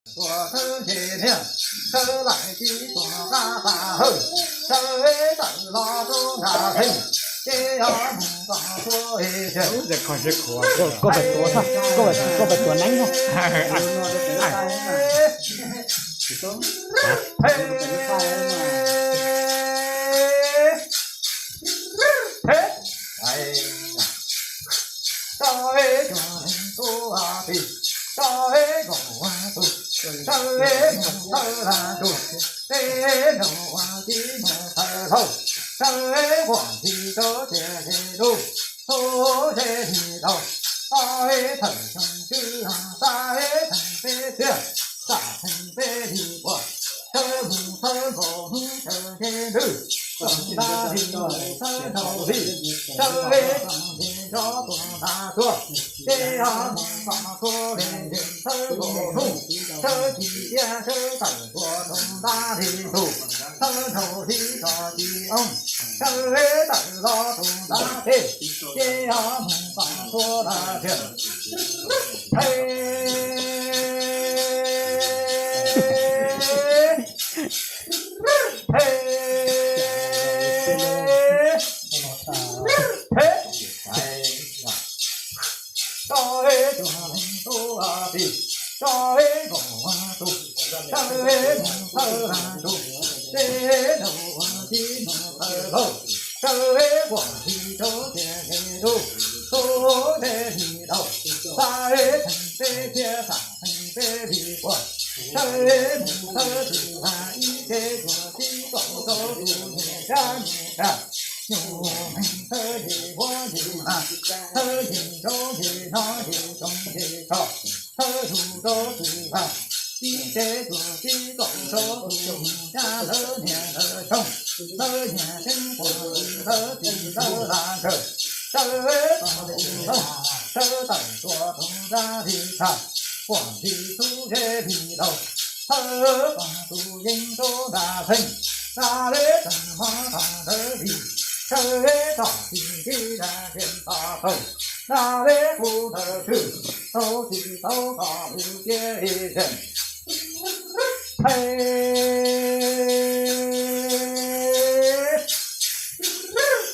Tuaj sawv nce niag, sawv laim tib tuaj nqa pas hawm, sawv tawm los rau nram theej, ces yog mus kom tuaj ib tiag. Koj pais tuav, koj pais tuav neeb. Tso ib cuag leej tub tij, tso ib kaum tus, sawv mus sawv lag tus, peb nraug ua tib mus sawv hlau, sawv quas ntxhi rau tiag ze lug, tub ze li laus, ob ib thawm xyoo tswb, xab ib theem peb txiag, xab theem peb li puas, sawv mus sawv nkaus hnub sawv nce ntws, sawv nta li sawv nraug li, sawv ib tsoom li nrov tuaj nta tuaj, ces yog mus kom tuaj li sawv nkaus hnub, sawv ci iab sawv tawm tuaj rau nta li tus, sawv nraug li tso ci oob, sawv tawm los rau nta teb, ces yog mus kom tuaj lawm tiag. Phem, phem, phem. Tso ib cuag leej tub tij, tso ib kaum tus, sawv mus sawv lag tus, peb nraug ua tib mus sawv hlau, sawv quas ntxhi rau tiag ze lug, tub ze li laus, xab ib theem peb txiag, xab theem peb li puas, sawv mus sawv txwm lag ib ce cuag tib kaum rau tus nyuj sab nyuj dag, nyuj meej sawv yim huab yim mag, sawv yim nraub yim no yim tsoom yim tshoj, sawv lug rau txwm lag ib ce cuag tib kaum rau tus nyuj sab lawv niam lawv xyoo, lawv nyiag tseeb quas lawv txiv lawv lag nkawg, sawv txog li loo, sawv tawm tuaj rau nra li tshaj, quas ntxhi tub ze li laus, sawv txog tus yeeb rau nra theej, nra li tag mov tag ntawd li, sawv txog txij tib dag tias txog taug, nra li qub ntawd twg, tau tsis tau txog lwm tiag ib zeeg. Phem,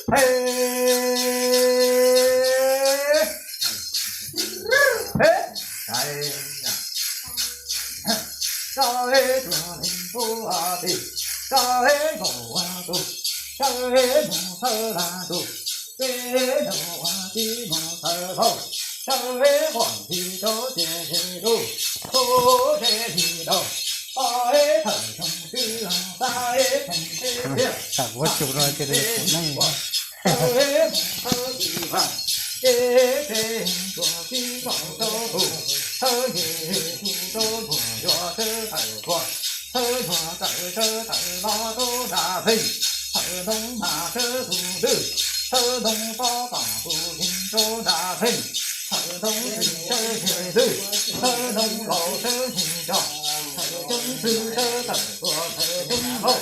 phem, phem. Tso ib cuag leej tub tij, tso ib kaum tus, sawv mus sawv lag tus, peb nraug ua tib mus sawv hlau, sawv quas ntxhi rau tiag ze lug, tub ze li laus, ob ib thawm xyoo tswb, xab ib theem peb txiag, xab theem peb li puas, sawv mus sawv txwm lag, ces peb tuaj tib kaum rau tus, sawv nce tus rau ntsuag yuav sawv tawm tuaj, sawv ntsuag tawm sawv tawm los rau nra theej, thawm ntoo mas sawv tus ntwg, thawm ntoo tob tom tus yeej rau nra theej, thawm ntoo twg sawv nce ntwg, thawm ntoo laus sawv nce nco, thawm coob xwb sawv tawm tuaj thawm coob hlau,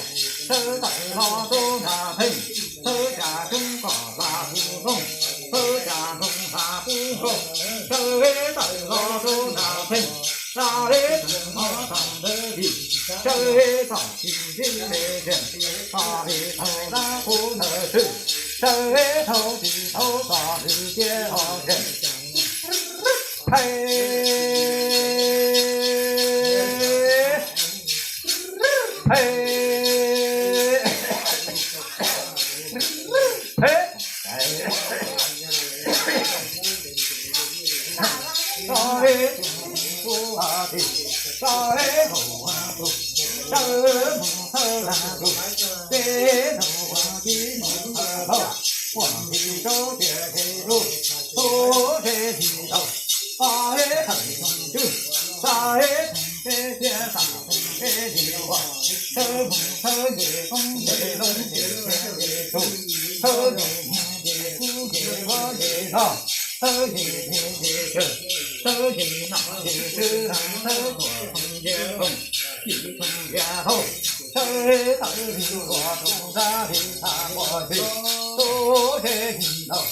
sawv tawm los rau nra theej, thawm cas coob kom hla tus noog, thawm cas noog hla pub nkaus, sawv tawm los rau nra theej, hla li tag mov tag ntawd li, sawv txog txij li teb tiag, txog li thaum dab qub ntawd twg, sawv thaum tsis tau txog lwm tiag os tiag. Phem, phem, phem. Tso ib cuag leej tub tij, tso ib kaum tus, sawv mus sawv lag tus, peb nraug ua tib mus sawv hlau, quas ntxhi rau tiag ze lug, tub ze li laus, ob ib thawm xyoo tswb, xab ib theem peb txiag, xab theem peb li puas, sawv mus sawv nce koob nce loo nce tiag li tus, sawv nce nce kub nce huab nce no, sawv nce nce nce cawg, sawv nce nom nce tswb, sawv tuaj thooj nce koog, yim thooj nce hlau, sawv tawm li tuaj rau nra li tag npua ntxhi, tub ze li laus,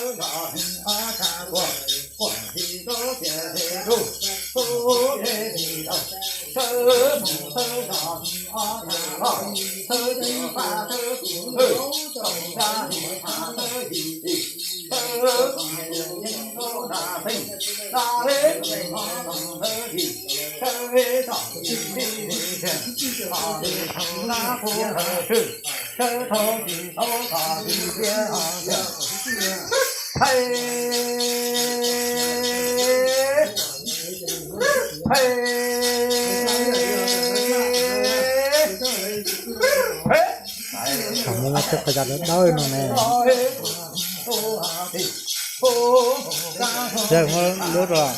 Thaum muaj cov qhov yas dawb dawb no ne. Yog muab lub rau.